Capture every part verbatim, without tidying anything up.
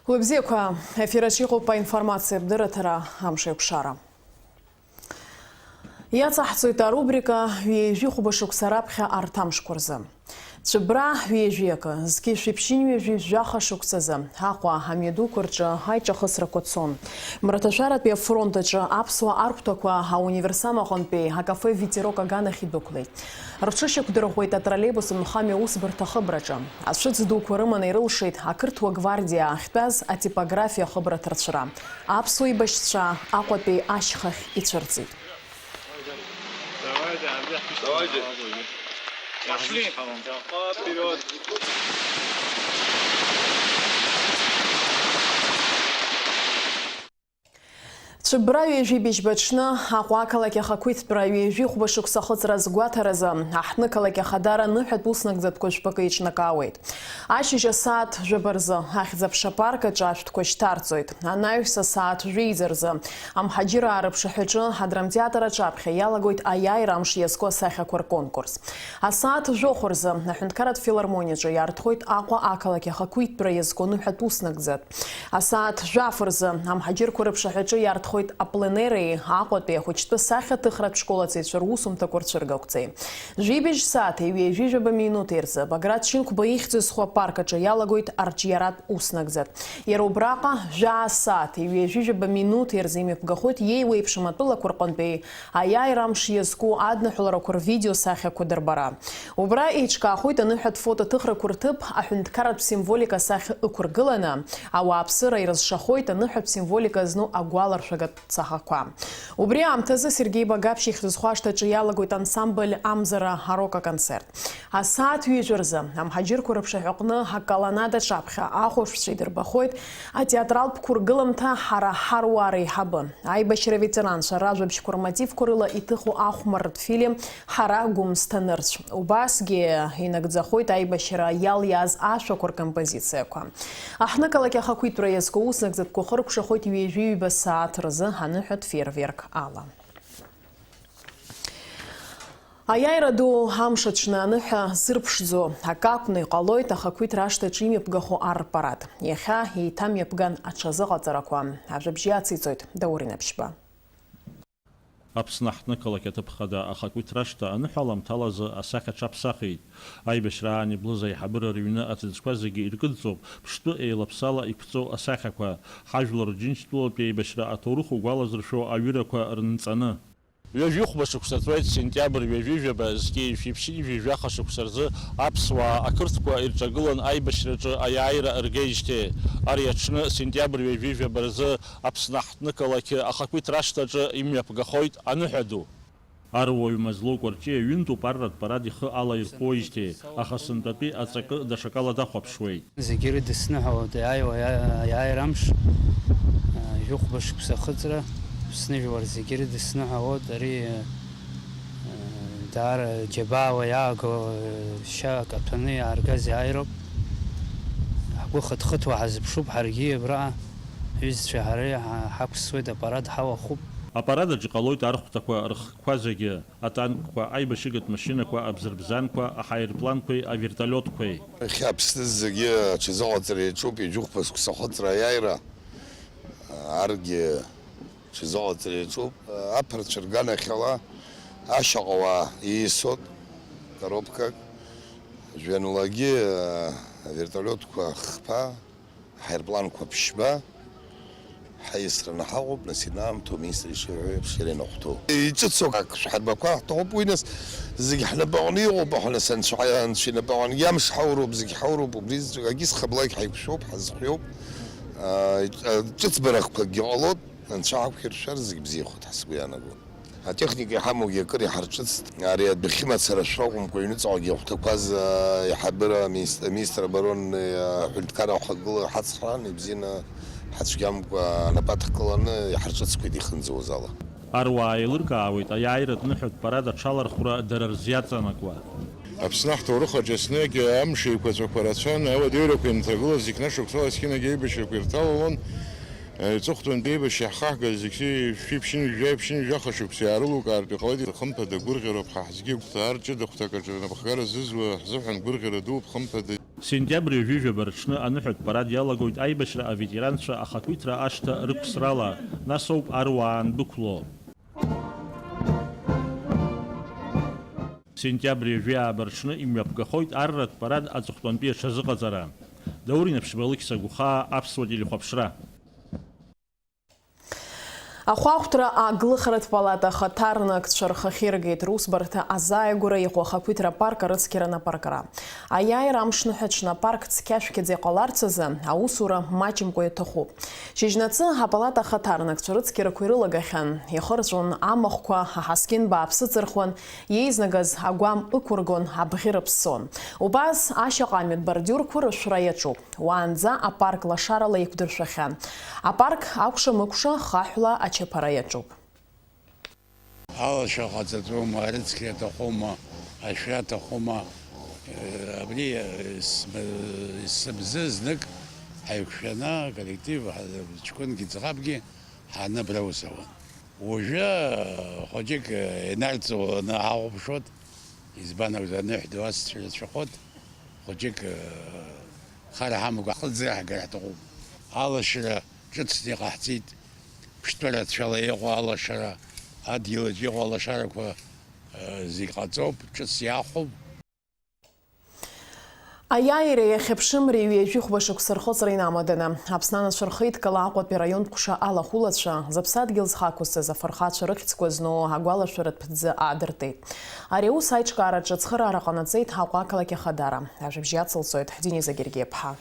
Уи бзиақәа, ефир аҿы иҟоуп аинформациатә дырраҭара «Амшеикәшара». Иаҵаҳҵоит арубрика ҩажәи хәба шықәса раԥхьа арҭ амшқәа рзы. Цәыббра ҩажәи акы, зқьи жәшәи ԥшьынҩажәи жәаха шықәсазы Аҟәа амҩадуқәа рҿы аиҿахысрақәа цон. Мраҭашәаратәи афронт аҿы аԥсуа архәҭақәа ауниверсам аҟынтәи акафе «Ветерок» аганахь идәықәлеит. Рҽышьақәдырӷәӷәеит атроллеибус анхамҩа аусбарҭа ахыбраҿы. Ацәыӡ дуқәа рыманы ирылшеит ақырҭуа гвардиа ахьтәаз атипографиа ахыбра аҭарцәра. Аԥсуа еибашьцәа Аҟәатәи ашьхахь ицәырҵит. Давайте, Андрей, пошли. Вперёд. Цәыббра ҩажәи быжьба аҽны Аҟәа ақалақь ахақәиҭтәра ҩажәи хәба шықәса ахыҵра азгәаҭаразы аҳҭнықалақь ахадара ныҳәатә уснагӡатәқәа жәпакы еиҿнакаауеит. Ашьыжь асааҭ жәаба рзы Ахьӡ-аԥша апарк аҿы ашәҭқәа шьҭарҵоит. Анаҩс асааҭ жәеиза рзы Амҳаџьыраа рыԥшаҳәаҿы адрамтеатр аҿаԥхьа иалагоит аиааира амш иазку асахьақәа рконкурс. Асааҭ жәохә рзы аҳәынҭқарратә филармониаҿы иаартхоит Аҟәа ақалақь ахақәиҭтәра иазку аныҳәатә уснагӡатә. Асааҭ жәаф рзы амҳаџьырқәа рыԥшаҳәаҿы иаартхоит апленери Аҟәатәи ахәыҷтәы сахьаҭыхратә школ ацеицәа русумҭақәа рцәыргақәҵеи. Жәибжь сааҭи ҩажәи жәаба минуҭи рзы Баграт Шьынқәба ихьӡ зху апарк аҿы иалагоит арҿиаратә уснагӡатә. Иара убраҟа жәаа сааҭи ҩажәи жәаба минуҭи рзы имҩаԥгахоит иеиуеиԥшым атәылақәа рҟынтәи аиааира амш иазку адныҳәаларақәа рвидео сахьақәа дырбара. Убра еиҿкаахоит аныҳәатә фотоҭыхрақәа рҭыԥ аҳәынҭқарратә символика асахьа ықәыргыланы, ауааԥсыра ирызшахоит аныҳәатә символика зну агәаларшәагатә цахақәа. Убри аамҭазы Сергеи Багаԥшь ихьӡ зху ашҭаҿы иалагоит ансамбль Амзара арок аконцерт. Асааҭ ҩажәа рзы амҳаџьырқәа рыԥшаҳәаҟны аколоннада аҿаԥхьа ахәаԥшцәа идырбахоит атеатралтә қәыргыламҭа Ҳара ҳаруаа реиҳабы, аибашьра аветеранцәа ражәабжьқәа рмотивқәа рыла иҭыху ахәмарратә фильм Ҳара Гәымсҭа нырцә. Убасгьы инагӡахоит аибашьра иалиааз ашәақәа ркомпозициақәа. Аҳҭнықалақь ахақәиҭтәра иазку уснагӡатәқәа хыркәшахоит ҩажәи ҩба сааҭ рзы аныҳәатә фейерверк ала. Аиааира ду амш аҽны аныҳәа зырԥшӡо акы акәны иҟалоит ахақәиҭра ашҭаҿы имҩаԥгахо ар рпарад. Иахьа еиҭамҩаԥган аҽазыҟаҵарақәа. Ажәабжь иациҵоит Даур Инаԥшьба. Аԥсны аҳҭнықалақь аҭыԥ хада ахақәиҭра ашҭа аныҳәа аламҭалазы асахьа аҽаԥсахит. Аибашьра аан иблыз аиҳабыра рыҩны аҭыӡқәа зегьы иркыдҵоуп ԥштәы еилаԥсала иқәҵоу асахьақәа, ҳажәлар Џьынџьтәылатәи аибашьра аҭоурых угәалазыршәо аҩырақәа рынҵаны. Ҩажәихәба шықәса ҵуеит сентиабр ҩажәи жәаба зқьи жәшәи ԥшьынҩажәи жәаха шықәса рзы аԥсуаа ақырҭқәа ирҿагылан аибашьраҿы аиааира ргеижьҭеи. Ари аҽны, сентиабр ҩажәи жәаба рзы, Аԥсны аҳҭнықалақь ахақәиҭра ашҭаҿы имҩаԥгахоит аныҳәа ду. Аруаҩ Мазлоу Кәарҷиа ҩынтәуп арратә парад ихы алаирхәуеижьҭеи, аха сынтәатәи аҵакы даҽакала дахәаԥшуеит. Зегьы ирыдысныҳәалоит аиааиуа, аиааира амш, а, жәохәба шықәса ахыҵра, Аԥсны жәлар зегьы ирыдысныҳәалоит, ари, а, даара џьабаала иааго, а, шьа каҭәаны иааргаз иааироуп. Ҳгәы хыҭхыҭуа ҳазыԥшуп ҳаргьы абраҟа, ҳҩызцәеи ҳареи ҳа-, ҳақәсуеит, апарад ҳалахәуп. Апарад аҿы иҟалоит архәҭақәа рхқәа зегьы. Атанкқәа, аибашьыгатә машьынақәа, абзырбзанқәа, аҳаирпланқәеи авертолиотқәеи. Иахьа Аԥсны зегьы аҽазыҟаҵара иаҿуп, ҩажәихәба шықәса ахыҵра аиааира, аргьы аҽазыҟаҵара иаҿуп. Аԥырцәа рганахьала ашьаҟауаа ииасуеит коробкак, жәҩанлагьы авертолиотқәа хԥа. Ҳаирпланқәа ԥшьба ҳаисраны ҳаҟоуп, нас инаамҭоу аминистр ишиҳәо еиԥш иара инахәҭоу. Иҿыцу ак шәҳарбақәа ҳҭахуп, уи нас зегь ҳнапаҟны иҟоуп, аха нас анцәа, анцәа инапаҟны амш ҳауроуп, зегь ҳауроуп, убри заҵәык агьыс хаблак ҳаиқәшәоуп, ҳазхиоуп. Аа, ҿыцбарахқәакгьы ҟалоит, анцәа ҳақәшәыршәар зегь бзиахоит ҳәа сгәы иаанагоит. Атехника иҳамоугьы акыр иҳарҿыцт. Ари адәахьы мацара шәра акәымкәа, аҩныҵҟагьы ахәҭақәаз, аа, аиҳабыра, аминис-, аминистр обороны, аа, аҳәынҭқарра ахагыла ҳацхраан, ибзианы ҳацәгьамкәа анапы адҳкыланы иҳарҿыцқәеит ихынӡауаз ала. Аруаа еилыркаауеит аиааиратә ныҳәатә парад аҽалархәра дара рзы иаҵанакуа. Аԥсны ҳҭоурых аҿы еснагь амш еиқәаҵәақәа рацәан, ауадаҩрақәа инҭагылаз, зқьнашықәсала есқьынагь аибашьрақәа ирҭалалон. Аҵыхәтәантәи аибашьра иаҳхаҳгаз зегьы шәи ԥшьынҩажәи жәаҩа ԥшьынҩажәи жәаха шықәса иаарылукаартә иҟалеит. Хымԥада, гәырӷьароуп ҳа ҳзгьы, гәҭаа рҷыда хәҭак аҿы рнапхгара зызуа ҳзыҳәан гәырӷьара дууп, хымԥада. Сентиабр ҩажәи жәаба рҽны аныҳәатә парад иалагоит аибашьра аветеранцәа ахақәиҭра ашҭа рықәсрала, нас ауп аруаа андәықәло. Сентиабр ҩажәи ааба рҽны имҩаԥгахоит арратә парад аҵыхәтәантәи аҽазыҟаҵара. Даур Инаԥшьба, Лықьса Гәхаа, Аԥсуа телехәаԥшра. Ахәаахәҭра аглыхратә палата ахаҭарнакцәа рхахьы иргеит русбарҭа азааигәара иҟоу ахақәиҭра апарк арыцқьаран апаркра. Аиааира амшныҳәа аҽны апарк цқьа-шәқьаӡа иҟаларц азы аусура маҷымкәа иаҭахуп. Шьыжьнацы апалата ахаҭарнакцәа рыцқьарақәа ирылагахьан, ихырҵәон амахәқәа, аҳаскьын бааԥс ыҵырхуан, иеизнагаз агәам ықәыргон, абӷьы рыԥссон. Убас ашьаҟа амҩатә бордиурқәа рышәра иаҿуп. Уаанӡа апарк лашарала еиқәдыршәахьан. Апарк акәша-мыкәша хаҳәла ачаԥара иаҿуп. Алашара ҟаҵатәума, арыцқьа аҭахума, ашәра аҭахума, э, абри, э, см-, сымзы знык ҳаиқәшәаны, аколлектив, ҳа-, ҷкәынгьы ӡӷабгьы ҳаныбраузауан. Уажәы, э, хәыҷык, э, инарҵауланы ҳахәаԥшуеит, избан акәзар, аныҳәа ду асцәа рацәахоит, хәыҷык, э, хара ҳамамкәа ҳхы ӡара ҳгар ҳҭахуп. Алашара ҿыцны иҟаҳҵеит. Ԥштәы рацәала иҟоу алашара, адгьылаҿ иҟоу алашарақәа, э, зегь ҟаҵоуп, ҿыц иахәоуп. Аиааира иахьа ԥшымреи ҩажәи хәба шықәса рхыҵра инамаданы, Аԥсны анацәа рхеидкыла Аҟәатәи араионтә ҟәша алахәылацәа зыԥсадгьыл зхы ақәызҵаз афырхацәа рыхьӡқәа зну агәалашәаратә ҭӡы аадыртит. Ари аус аиҿкаараҿы ацхыраара ҟанаҵеит Аҟәа ақалақь Ахадара. Ажәабжь иацылҵоит Дениза Гергиаԥҳа.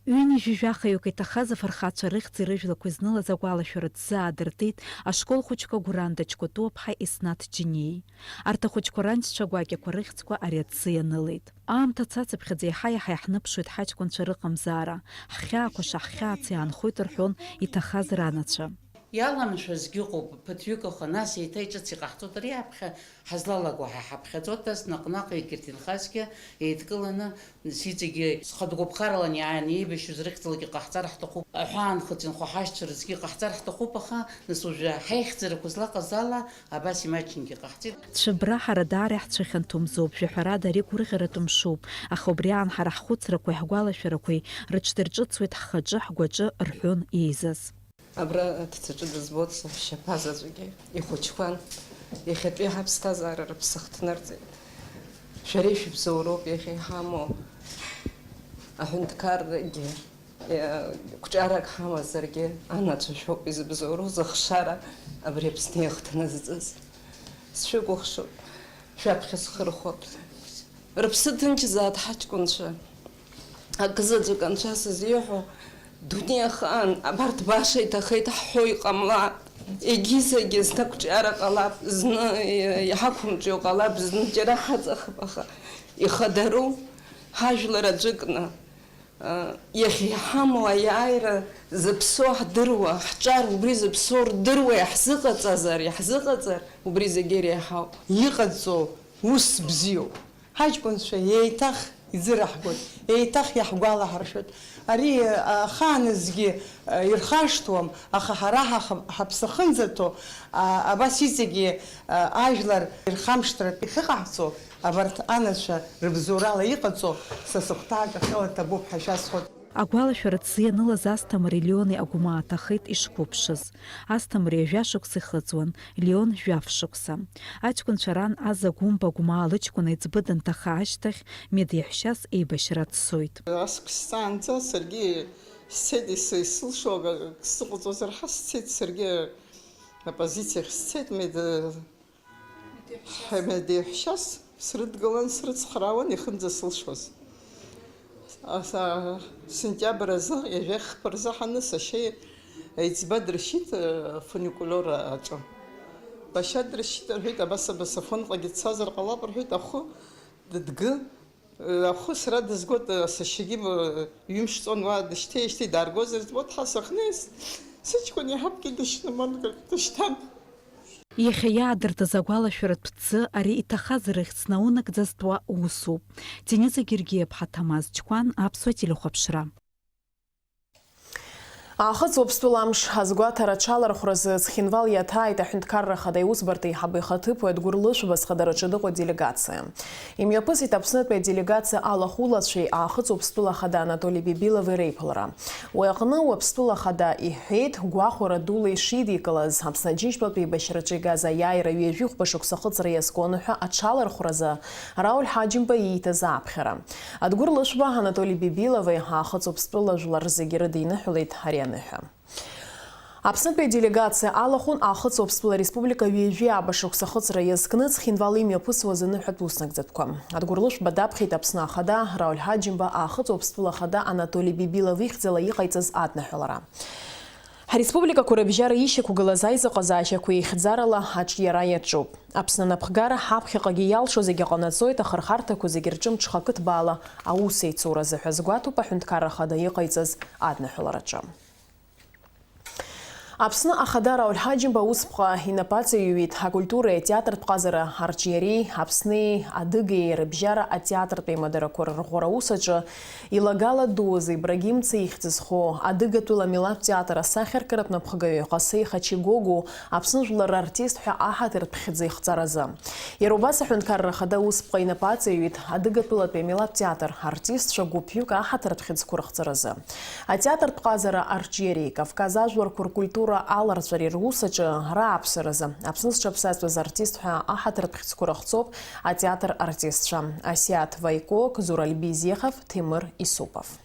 Ҩынҩажәи жәахаҩык иҭахаз афырхацәа рыхьӡи рыжәлақәеи знылаз агәалашәара ҭӡы аадыртит ашкол хәыҷқәа Гәыранда Ҷкәытуаԥҳа Еснаҭ Џьениеи. Арҭ ахәыҷқәа раншьцәа гәакьақәа рыхьӡқәа ари аҭӡы ианылеит. Аамҭа цацыԥхьаӡа еиҳа-еиҳа иаҳныԥшуеит ҳаҷкәынцәа рыҟамзаара. Ҳхьаақәа шаҳхьаац иаанхоит рҳәон иҭахаз ранацәа. Иаламшәазгьы ыҟоуп, ԥыҭҩык ыҟан, нас еиҭа иҿыц иҟаҳҵоит, ари аԥхьа ҳазлалаго ҳа ҳаԥхьаӡоит, нас наҟ-наҟ егьырҭ инхазгьы еидкыланы, нас иҵегьы зхатә гәаԥхаралан иааины еибашьҩыз рыхьӡалагьы ҟаҳҵар ҳҭахуп, аҳәаанхыҵ инхо ҳашьцәа рыӡгьы ҟаҳҵар ҳҭахуп, аха, нас уажәы ҳаихьӡарақәа злаҟаз ала абас имаҷынгьы ҟаҳҵеит. Цәыббра ҳара даара иаҳцәыхьанҭоумзоуп, жәаҳәарада ари гәырӷьаратә мшуп, аха убри аан ҳара ҳхәыцрақәеи ҳгәалашәарақәеи рыҽдырҿыцуеит ҳхаҿы, ҳгәаҿы, рҳәон еизаз. Абра аҭӡаҿы дызбоит сашьаԥа заҵәгьы, ихәыҷқәан, иахьатәи ҳаԥсҭазаара рыԥсы ахҭнырҵеит. Шәареи шәыбзоуроуп иахьа иҳамоу аҳәынҭқаррагьы, иа-, қәҿиарак ҳамазаргьы, анацәа шәоуп изыбзоуроу зыхшара абри Аԥсны иахҭназҵаз. Сшәыкәыхшоуп, шәаԥхьа схырхәап. Рыԥсы ҭынчзааит ҳаҷкәынцәа. Акызаҵәык анцәа сызиҳәо, дунеихаан абарҭ баша иҭахеит ҳҳәо иҟамлац. Егьизагьы зны ақәҿиара ҟалап, зны иҳақәымҿио ҟалап, зны џьара ҳаҵахап, аха ихадару ҳажәлар аӡәыкны, а, иахьа иҳамоу аиааира зыԥсоу ҳдыруа, ҳҿар убри зыԥсоу рдыруа иаҳзыҟаҵазар, иаҳзыҟаҵар, убри зегьы иреиҳауп. Иҟаҵоу ус бзиоуп. Ҳаҷкәынцәа еиҭах иӡыраҳгоит, еиҭах иаҳгәалаҳаршәоит. Ари, а, ахааназгьы, а, ирхашҭуам, аха ҳара ҳаха-, ҳаԥсы ахьынӡаҭоу, а, абас иҵегьы, а, ажәлар ирхамышҭратә иахьыҟаҳҵо, абарҭ анацәа рыбзоурала иҟаҵоу, са сыхәҭаак ахьала ҭабуп ҳәа шәасҳәоит. Агәалашәара ҭзы ианылаз Асҭамыри Леони агәмаа аҭахеит ишқәыԥшыз. Асҭамыр ҩажәа шықәса ихыҵуан, Леон жәаф шықәса. Аҷкәынцәа ран Аза Гәымба агәмаа лыҷкәын аиҵбы данҭаха ашьҭахь, Меда иаҳәшьас еибашьра дцоит. Аск сҵаанӡа саргьы сцеит, ис-, исылшо акы сзыҟаҵозар ҳәа сцеит, саргьы аппозициахь сцеит, Меда Ҳамед иаҳәшьас срыдгылан, срыцхраауан ихынӡасылшоз. Аса-, сентиабр азы, ҩажәа хԥа рзы ҳаны сашьа еиҵба дыршьит, э, фуникулиор аҿы. Башьа дыршьит, рҳәеит, абас, абас афонҟагьы дцазар ҟалап, рҳәеит, ахәы дыдгы. Ахәы сара дызгоит, сашьагьы ҩымш ҵуан уа дышьҭеижьҭеи дааргозар збоит, ҳа сахьнеиз, сыҷкәын иаҳа акгьы дышьнымыркәа дышьҭан. Иахьа иаадыртыз агәалашәаратә ҭӡы ари иҭахаз рыхьӡ наунагӡа зтуа усуп. Дениза Гергиаԥҳа, Ҭамаз Ҷкәан, Аԥсуа телехәаԥшра. Аахыҵ Уаԥстәыла амш азгәаҭара аҽалархәразы Цхинвал иаҭааит аҳәынҭқарра ахада иусбарҭа еиҳабы ихаҭыԥуаҩ Адгәыр Лышәба зхадараҿы дыҟоу аделегациа. Имҩаԥысит Аԥснытәи аделегациа алахәылацәеи Аахыҵ Уаԥстәыла ахада Анатоли Бибилови реиԥылара. Уи аҟны Уаԥстәыла ахада иҳәеит, гәахәара дула ишидикылаз, Аԥсны Аџьынџьтәылатә еибашьраҿы игаз аиааира ҩажәихәба шықәса ахыҵра иазкуан ҳәа аҽалархәразы Рауль Ҳаџьымба ииҭаз ааԥхьара. Адгәыр Лышәба, Анатоли Бибилови Аахыҵ Уаԥстәыла жәлар зегьы рыдиныҳәалеит ари аныҳәа. Аԥснытәи аделегациа алахәын Аахыҵ Уаԥстәыла Республика ҩажәи ааба шықәса ахыҵра иазкны Цхинвал имҩаԥысуаз аныҳәатә уснагӡатәқәа. Адгәыр Лышәба даԥхьеит Аԥсны Ахада Рауль Ҳаџьымба Аахыҵ Уаԥстәыла Ахада Анатоли Бибилов ихьӡала иҟаиҵаз адныҳәалара. Ҳреспубликақәа рыбжьара ишьақәгылаз аизыҟазаашьақәа еихьӡарала аҿиара иаҿуп. Аԥсны анапхгара ҳаԥхьаҟагьы иалшо зегьы ҟанаҵоит, ахырхарҭақәа зегьы рҿы мҽхакы ҭбаала аус еицуразы ҳәа азгәаҭоуп аҳәынҭқарра ахада иҟаиҵаз адныҳәалараҿы. Аԥсны Ахада Рауль Ҳаџьымба усԥҟа инапаҵаҩҩит акультуреи атеатртә ҟазара арҿиареи Аԥсни Адыгеи рыбжьара атеатртә еимадарақәа рырӷәӷәара аус аҿы илагала дуаз Ибрагим Ца ихьӡ зхоу Адыгатәыла амилаҭтә театр асахьаркыратә напхгаҩы Ҟасеи Хачигогу Аԥсны жәлар рартист ҳәа аҳаҭыртә хьӡы ихҵаразы. Иара убас аҳәынҭқарра ахада усԥҟа инапаҵаҩит Адыгатәылатәи амилаҭтә театр артистцәа гәыԥҩык аҳаҭыртә хьӡқәа рыхҵаразы. Атеатртә ҟазара арҿиареи Кавказ ажәларқәа ркультура аларҵәареи рус аҿы рааԥсаразы Аԥсны зҽаԥсазтәыз артист ҳәа аҳаҭыртә хьӡқәа рыхҵоуп атеатр артистцәа Асиаҭ Ваикок, Зуральби Зехов, Ҭемыр Исупов.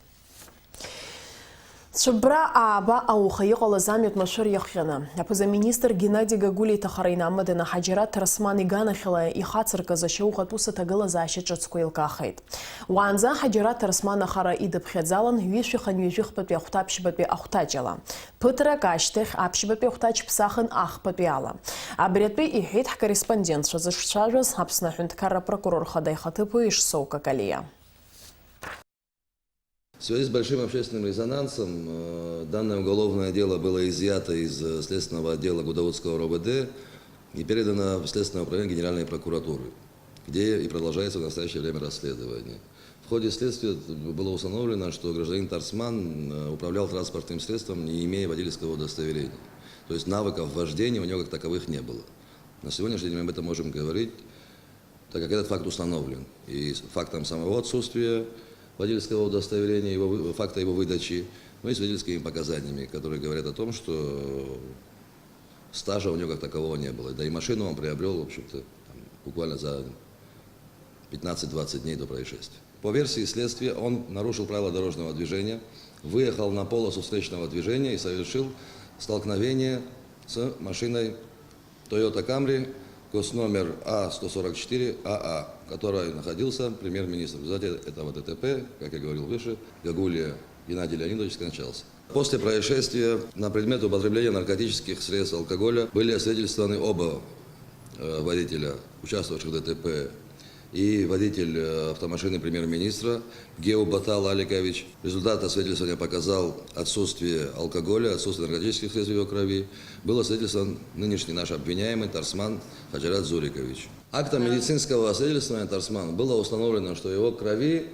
Цәыббра ааба ауха иҟалаз амҩатә машәыр иахҟьаны, аԥыза-министр Геннади Гагулиа иҭахара инамаданы Ҳаџьараҭ Ҭарсман иганахьала ихацыркыз ашьауӷатә ус аҭагылазаашьа ҿыцқәа еилкаахеит. Уаанӡа Ҳаџьараҭ Ҭарсман ахара идыԥхьаӡалан ҩышәи хынҩажәи хԥатәи ахәҭа ԥшьбатәи ахәҭаҷ ала. Ԥыҭрак ашьҭахь аԥшьбатәи ахәҭаҷ ԥсахын ахԥатәи ала. Абри атәы иҳәеит ҳкорреспондентцәа зышцәажәоз Аԥсны аҳәынҭқарра апрокурор хада ихаҭыԥуаҩ Ишсоу Какалиа. В связи с большим общественным резонансом, э, данное уголовное дело было изъято из, э, следственного отдела Гудаутского РОВД и передано в Следственное управление Генеральной прокуратуры, где и продолжается в настоящее время расследование. В ходе следствия было установлено, что гражданин Тарсман, э, управлял транспортным средством, не имея водительского удостоверения. То есть навыков вождения у него как таковых не было. На сегодняшний день мы об этом можем говорить, так как этот факт установлен и с фактом самого отсутствия водительского удостоверения, его вы-, факта его выдачи, ну и свидетельскими показаниями, которые говорят о том, что стажа у него как такового не было. Да и машину он приобрел, в общем-то, там, буквально за пятнадцать-двадцать дней до происшествия. По версии следствия, он нарушил правила дорожного движения, выехал на полосу встречного движения и совершил столкновение с машиной Toyota Camry, госномер А сто сорок четыре А А, в которой находился премьер-министр. В результате этого Д Т П, как я говорил выше, Гагулия Геннадий Леонидович скончался. После происшествия на предмет употребления наркотических средств, алкоголя были освидетельствованы оба, э, водителя, участвовавших в Д Т П, и водитель, э, автомашины премьер-министра Геу Батал Аликович. Результат освидетельствования показал отсутствие алкоголя, отсутствие наркотических средств в его крови. Был освидетельствован нынешний наш обвиняемый Тарсман Хаджарат Зурикович. Актом медицинского освидетельствования Тарсмана было установлено, что в его крови,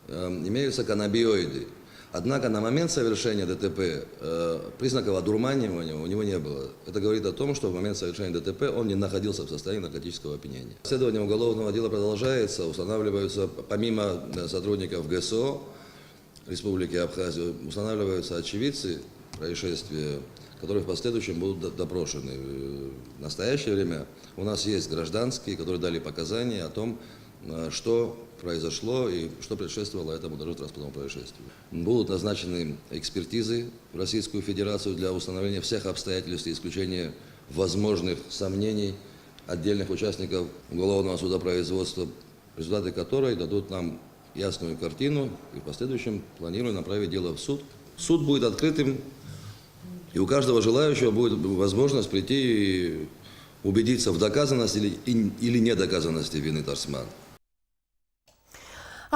эм, имеются каннабиоиды. Однако на момент совершения Д Т П, э, признаков одурманивания у него не было. Это говорит о том, что в момент совершения Д Т П он не находился в состоянии наркотического опьянения. Расследование уголовного дела продолжается. Устанавливаются, помимо, э, сотрудников Г С О Республики Абхазия, устанавливаются очевидцы происшествия, которые в последующем будут до-, допрошены. Э, в настоящее время у нас есть гражданские, которые дали показания о том, э, что произошло и что предшествовало этому дорожно-транспортному происшествию. Будут назначены экспертизы в Российскую Федерацию для установления всех обстоятельств и исключения возможных сомнений отдельных участников уголовного судопроизводства, результаты которой дадут нам ясную картину, и в последующем планируем направить дело в суд. Суд будет открытым, и у каждого желающего будет возможность прийти и убедиться в доказанности или, и, или недоказанности вины Тарсмана.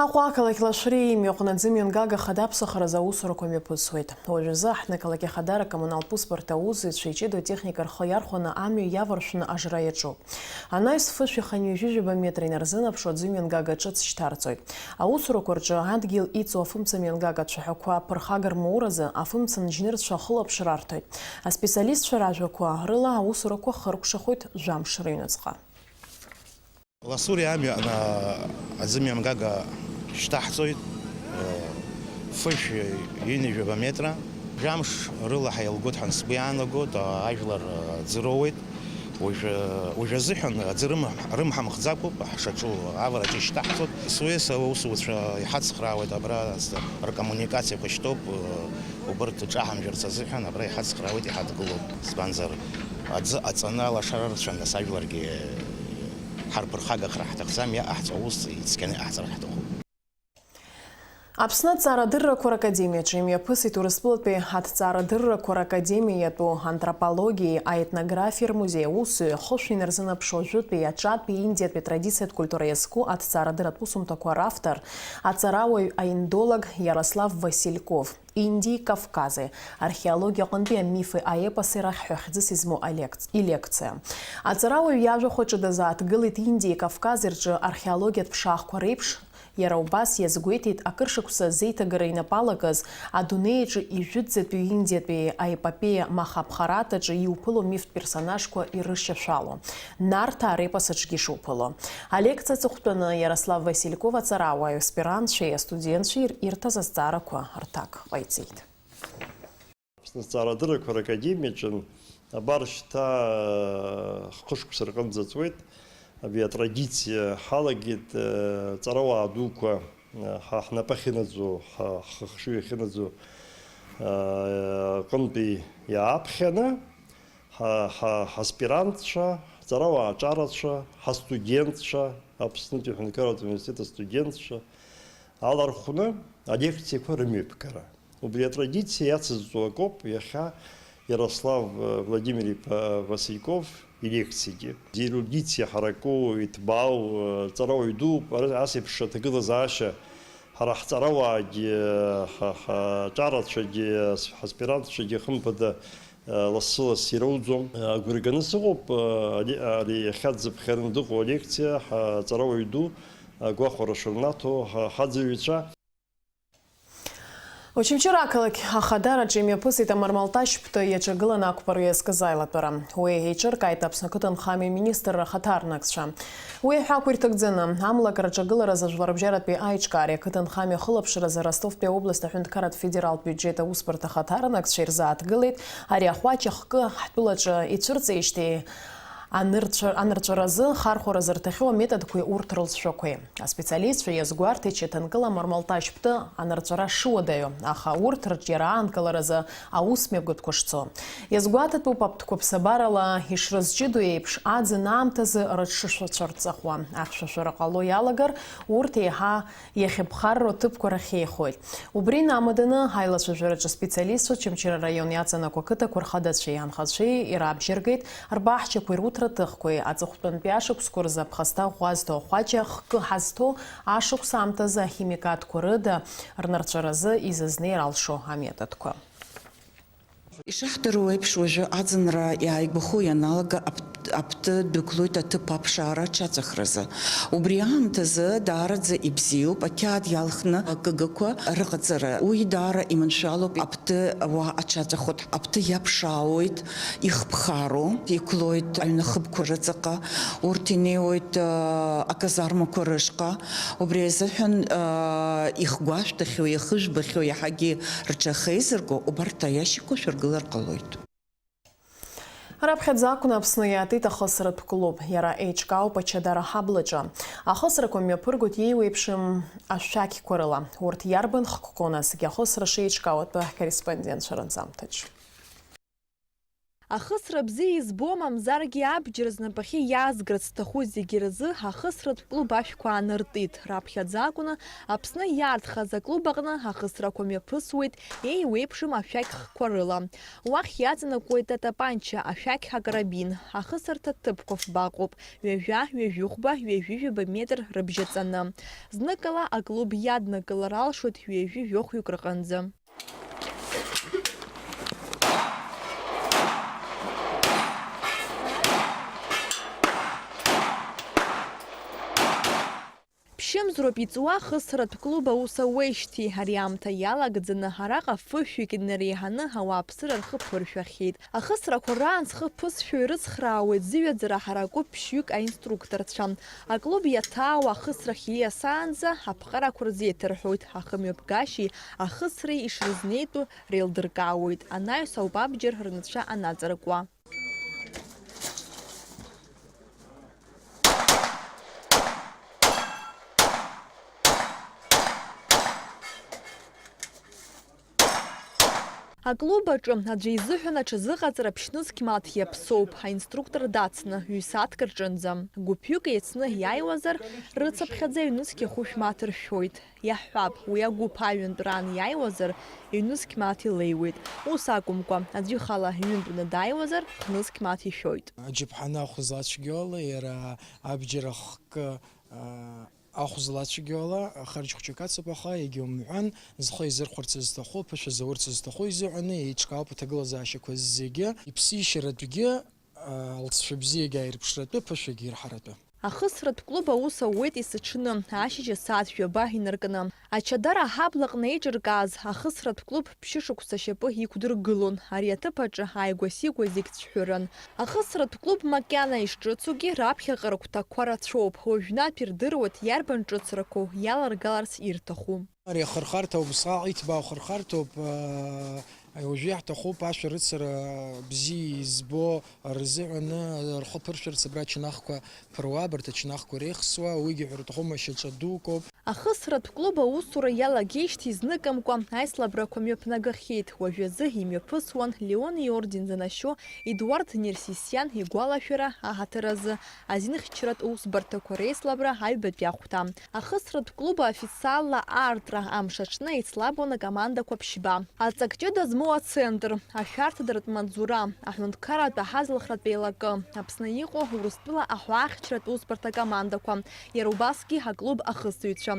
Аҟәа ақалақь Лашәриа имҩаҟны аӡымҩангага хада аԥсахразы аусурақәа мҩаԥысуеит. Уажәазы аҳҭнықалақь ахадара акоммуналтә усбарҭа аусзуҩцәа иҷыдоу атехника рхы иархәаны амҩа иаваршәны ажра иаҿуп. Анаҩс фышәи хынҩажәи жәаба метра инарзынаԥшуа аӡымҩангага ҿыц шьҭарҵоит. Аусурақәа рҿы адгьыл иҵоу афымца мҩангага ацәаҳәақәа ԥырхага рмоуразы афымца нџьнырцәа ахылаԥшра арҭоит. Аспециалистцәа ражәақәа рыла аусурақәа хыркәшахоит жәамш рыҩнуҵҟа. Ласури амҩа аӡымҩа мгага шьҭаҳҵоит, фышә ҩынҩажәаба метра. Жәамш рыла ҳаилгоит ҳәа сгәы иаанагоит, ажәлар ӡы роуеит. Уажәы, уажәы азыҳәан аӡы рымҳ-, рымҳамхӡакәоуп, ҳшаҿу авараҿы ишьҭаҳҵоит. С О С аусуцәа иҳацхраауеит, абра ркоммуникациақәа шьҭоуп, убырҭ ҿаҳамжәарц азыҳәан абра иҳацхраауеит, иҳадгылоуп. Избанзар, аӡы аҵаны алашара рцәан, нас ажәларгьы ҳарԥырхагахар ҳҭахӡам, иаҟаҳҵо аус ицқьаны иҟаҳҵар ҳҭахуп. Аԥсны аҭҵаарадыррақәа ракадемиаҿы имҩаԥысит Урыстәылатәи аҭҵаарадыррақәа ракадемиатәу антропологиеи аетнографиеи рмузеи аусзуҩы хышә инарзынаԥшуа жәытәи аҿатәи Индиатәи атрадициатә культура иазку аҭҵаарадырратә усумҭақәа равтор, аҵарауаҩ аиндолог Иарослав Васильков. Индии Кавкази, археологиа аҟынтәи амифи аепоси рахь ҳәа хьӡыс измоу алекц-, илекциа. Аҵарауаҩ иажәахә аҿы дазааҭгылеит Индии Кавкази рҿы археологиатә ԥшаахқәа реиԥш, иара убас иазгәеиҭеит акыр шықәса зеиҭагара инапалакыз адунеи аҿы ижәытәӡатәи Индиатәи аепопеиа Махабхаратаҿы иуԥыло мифтә персонажқәа ирышьашәало. Нарҭаа репос аҿгьы ишуԥыло. Алекциа аҵыхәтәаны Иарослав Васильков аҵарауаҩ, аспирантцәеи астудентцәеи ир-, ирҭаз азҵаарақәа рҭак ҟаиҵеит. Аԥсны аҭҵаарадыррақәа ракадемиаҿын, абар шьҭа, э, хышықәса рҟынӡа ҵуеит, абри атрадициа ҳалагеит, э, ҵарауаа дуқәа, э, ҳа ҳнапы ахьынаӡо, ҳа ҳхы-, ҳхшыҩ ахьынаӡо, э, рҟынтәи иааԥхьаны, ҳа, ҳа, ҳаспирантцәа, ҳҵарауаа аҿарацәа, ҳастудентцәа, Аԥснытәи аҳәынҭқарратә университет астудентцәа алархәны алекциақәа рымҩаԥгара. Убри атрадициа иацызҵо акоуп иахьа Иарослав, э, Владимир-иԥа Васильков илекциагьы. Зерудициа ҳараку, иҭбаау, э, ҵарауаҩ дууп, ара-, ас еиԥш аҭагылазаашьа ҳара ҳҵарауаагьы, ҳа-, ҳаҿарацәагьы, ас-, ҳаспирантцәагьы, хымԥада, э, лассы-ласс ирауӡом. Э, агәра ганы сыҟоуп, э, ари, ари иахьа дзыԥхьараны дыҟоу алекциа, ҳаҵарауаҩ ду, агәахәара шырнаҭо, ҳа-, ҳаӡырҩцәа. Очамчыра ақалақь ахадараҿы имҩаԥысит амармалташь ԥты иаҿагыланы ақәԥара иазкыз аилатәара. Уи еиҿыркааит Аԥсны ақыҭанхамҩа министрра ахаҭарнакцәа. Уи аҳәақәа ирҭагӡаны, амлакра аҿагыларазы жәларбжьаратәи аиҿкаареи ақыҭанхамҩа ахылаԥшразы Ростовтәи аобласть аҳәынҭқарратә федералтә биуџьет аусбарҭа ахаҭарнакцәа ирзааҭгылеит ари ахәаҷ ахкы ҳтәылаҿы ицәырҵеижьҭеи анырцәа-, анырҵәаразы хархәара зырҭахьоу аметодқәеи урҭ рылҵшәақәеи. Аспециалистцәа иазгәарҭеит Чаҭанкыла амармалташь ԥты анырҵәара шыуадаҩу, аха урҭ рҿиара аанкыларазы аусмҩаԥгатәқәа шцо. Иазгәаҭатәуп аԥҭқәа ԥсабарала ишрызҷыдоу еиԥш, аӡын аамҭазы рыҽшышәацәырҵыхуа. Ахьшәашәара ҟало иалагар, урҭ еиҳа иахьыԥхарроу аҭыԥқәа рахь еихоит. Убри инамаданы, аилацәажәараҿы аспециалистцәа Очамчыра араион иаҵанакуа ақыҭақәа рхадацәеи анхацәеи ирабжьаргеит рбаҳчақәеи руҭраҭыхқәеи, аҵыхәтәантәи ашықәсқәа рзы аԥхасҭа ӷәӷәа зҭо ахәаҷ ахкы ҳазҭо, ашықәс аамҭазы ахимикатқәа рыда рнырҵәаразы изызнеир алшо аметодқәа. Ишаҳдыруа еиԥш, уажәы аӡынра иааигәахо ианалага аԥ-, аԥты дәықәлоит аҭыԥ аԥшаара аҽаҵәахразы. Убри аамҭазы даараӡа ибзиоуп ақьаад иалхны акыгақәа рыҟаҵара. Уи даара иманшәалоуп, аԥты ауаа аҽаҵәахуеит, аԥты иаԥшаауеит, ихԥхароу, иқәлоит аҩны ахыбқәа рыҵаҟа, урҭ инеиуеит, а, аказармақәа рышҟа. Убри азыҳәан, а, ихгәашәҭахьоу, иахыжәбахьоу, иаҳагьы рҽахеизырго, убарҭ аиашьақәа шәыргылар ҟалоит. Раԥхьаӡа акәны Аԥсны иаатит ахысратә клуб. Иара еиҿкаауп Ачадара аҳаблаҿы. Ахысрақәа мҩаԥыргоит иеиуеиԥшым ашәақьқәа рыла. Урҭ иарбан хкқәоу насгьы ахысра шеиҿкаау атәы ҳкорреспондентцәа рынҵамҭаҿ. Ахысра бзиа избо, мамзаргьы абџьар знапахьы иаазгарц зҭаху зегьы рзы ахысратә клуб ашәқәа аанартит. Раԥхьаӡа акәны Аԥсны иаарҭхаз аклуб аҟны ахысрақәа мҩаԥысуеит еиуеиԥшым ашәақь хкқәа рыла. Уахь иаҵанакуеит атапанча, ашәақь акарабин. Ахысырҭа ҭыԥқәа фба ыҟоуп, ҩажәа, ҩажәихәба, ҩажәижәаба метр рыбжьаҵаны. Зныкала аклуб иаднакылар алшоит ҩажәи жәохәҩык рҟынӡа. Ԥшьымзроуп иҵуа ахысратә клуб аус ауеижьҭеи ари аамҭа иалагӡаны араҟа фышәҩык инареиҳаны ауааԥсыра рхы ԥыршәахьеит. Ахысрақәа раан зхы ԥысшәо ирыцхраауеит зыҩаӡара ҳараку ԥшьҩык аинструкторцәа. Аклуб иаҭаауа ахысрахь ииасаанӡа аԥҟарақәа рзеиҭарҳәоит, ахымҩаԥгашьеи ахысреи ишрызнеитәу реилдыркаауеит, анаҩс ауп абџьар рнацәа анаҵаркуа. Аклуб аҿы аӡәы изыҳәан аҽазыҟаҵара ԥшьнызқь мааҭ иаԥсоуп, аинструктор дацны, ҩ-сааҭк рҿынӡа. Гәыԥҩык еицны иааиуазар, рыцыԥхьаӡа ҩнызқь ахәышә мааҭ ршәоит. Иаҳҳәап, уи агәыԥ аҩынтәраан иааиуазар, ҩнызқь мааҭ илеиуеит. Ус акәымкәа, аӡәы ихала ҩынтәны дааиуазар, хнызқь мааҭ ишәоит. Аџьаԥҳаны ахә злацәгьоу ала, иара абџьар ахкы, а, ахә злацәгьоу ала, харџь хәҷык ацуп, аха егьаумҳәан, зхы изырхәарц зҭаху, ԥышәа заурц зҭаху изыҳәаны еиҿкаауп аҭагылазаашьақәа зегьы. Иԥсишьаратәгьы, а, лҵшәа бзиагьы ааирԥшратәы, ԥышәагьы ирҳаратәы. Ахысратә клуб аус ауеит есыҽны, ашьыжь асааҭ жәаба инаркны. Ачадара аҳабла аҟны еиҿыркааз ахысратә клуб ԥшьышықәса ашьапы иқәдыргылон. Ари аҭыԥ аҿы ааигәа-сигәа зегь цәҳәыран. Ахысратә клуб макьана ишҿыцугьы, раԥхьаҟа рыгәҭакқәа рацәоуп. Уажәнатә ирдыруеит иарбан ҿыцрақәоу иаларгаларц ирҭаху. Ари ахырхарҭа убасҟак иҭбаау ахырхарҭоуп, аа, уажәы иаҳҭахуп ашәарыцара бзиа избо рзыҳәаны рхы ԥыршәарц абра ачанахқәа ԥыруа, абарҭ ачанахқәа иреихсуа, уигьы ҳәа рҭахума, шьаҿа дукоуп. Ахысратә клуб аусура иалагеижьҭеи зныкымкәа аицлабрақәа мҩаԥнагахьеит. Уажәазы имҩаԥысуан Леон иорден занашьоу Едуард Нерсисиан игәалашәара аҳаҭыр азы азинхьчаратә усбарҭақәа реицлабра аҩбатәи ахәҭа. Ахысратә клуб аофициалла аартра амш аҽны еицлабуан акомандақәа ԥшьба. Аҵак ҷыда змоу ацентр, ашәарҭадыртә маҵзура, аҳәынҭқарратә аҳазлахратә еилакы, Аԥсны иҟоу Урыстәыла аҳәаахьчаратә усбарҭа акомандақәа, иара убасгьы аклуб ахысыҩцәа.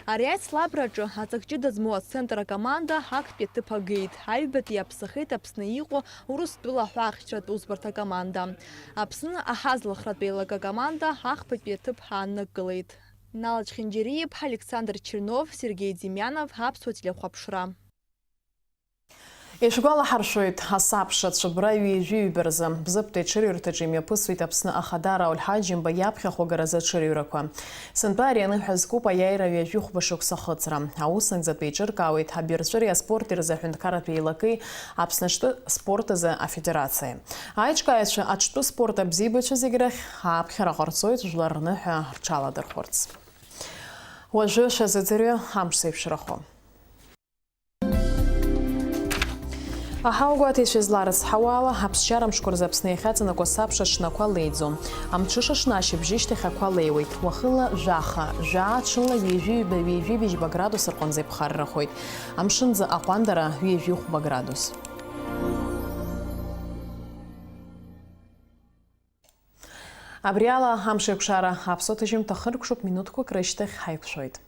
Ари аицлабраҿы аҵак ҷыда змоу ацентр акоманда актәи аҭыԥ агеит. Аҩбатәи иаԥсахеит Аԥсны иҟоу Урыстәыла аҳәаахьчаратә усбарҭа акоманда. Аԥсны аҳазлахратә еилакы акоманда ахԥатәи аҭыԥ ааннакылеит. Нала Чхинџьариа-иԥҳа, Александр Чернов, Сергеи Демьянов, Аԥсуа телехәаԥшра. Ишәгәалаҳаршәоит, асабша цәыббра ҩажәи ҩба рзы Бзыԥтәи аҽырҩрҭаҿы имҩаԥысуеит Аԥсны Ахадара Ауль-Ҳаџьымба иаԥхьахәагаразы аҽырҩрақәа. Сынтәа ари аныҳәа зкуп аиааира ҩажәи хәба шықәса ахыҵра. Аусынӡатәи еиҿыркаауеит абирҵәыреи аспорти рзы аҳәынҭқарратә еилакеи Аԥсны аҿтәы спорт азы афедерациеи. Аиҿкааҩцәа аҿтәы спорт абзиабацәа зегь рахь ааԥхьара ҟарҵоит жәлар рныҳәа рҽаладырхәырц. Уажәы шәазыӡырҩы амш зеиԥшрахо. Аҳауагәаҭеицәа изларыцҳауа ала, аԥсшьара мшқәа рзы Аԥсны иахьаҵанакуа сабша ҽнақәа леиӡом. Амҽыша ҽны ашьыбжьышьҭахь ақәа леиуеит. Уахынла жәаха, жәаа, ҽынла ҩажәи ҩба, ҩажәи быжьба градус рҟынӡа иԥхаррахоит. Амшынӡы аҟәандара ҩажәи хәба градус. Абри ала амш еиқәшара аԥсуа ҭыжьымҭа хыркәшоуп, минуҭқәак рышьҭахь ҳаиқәшәоит.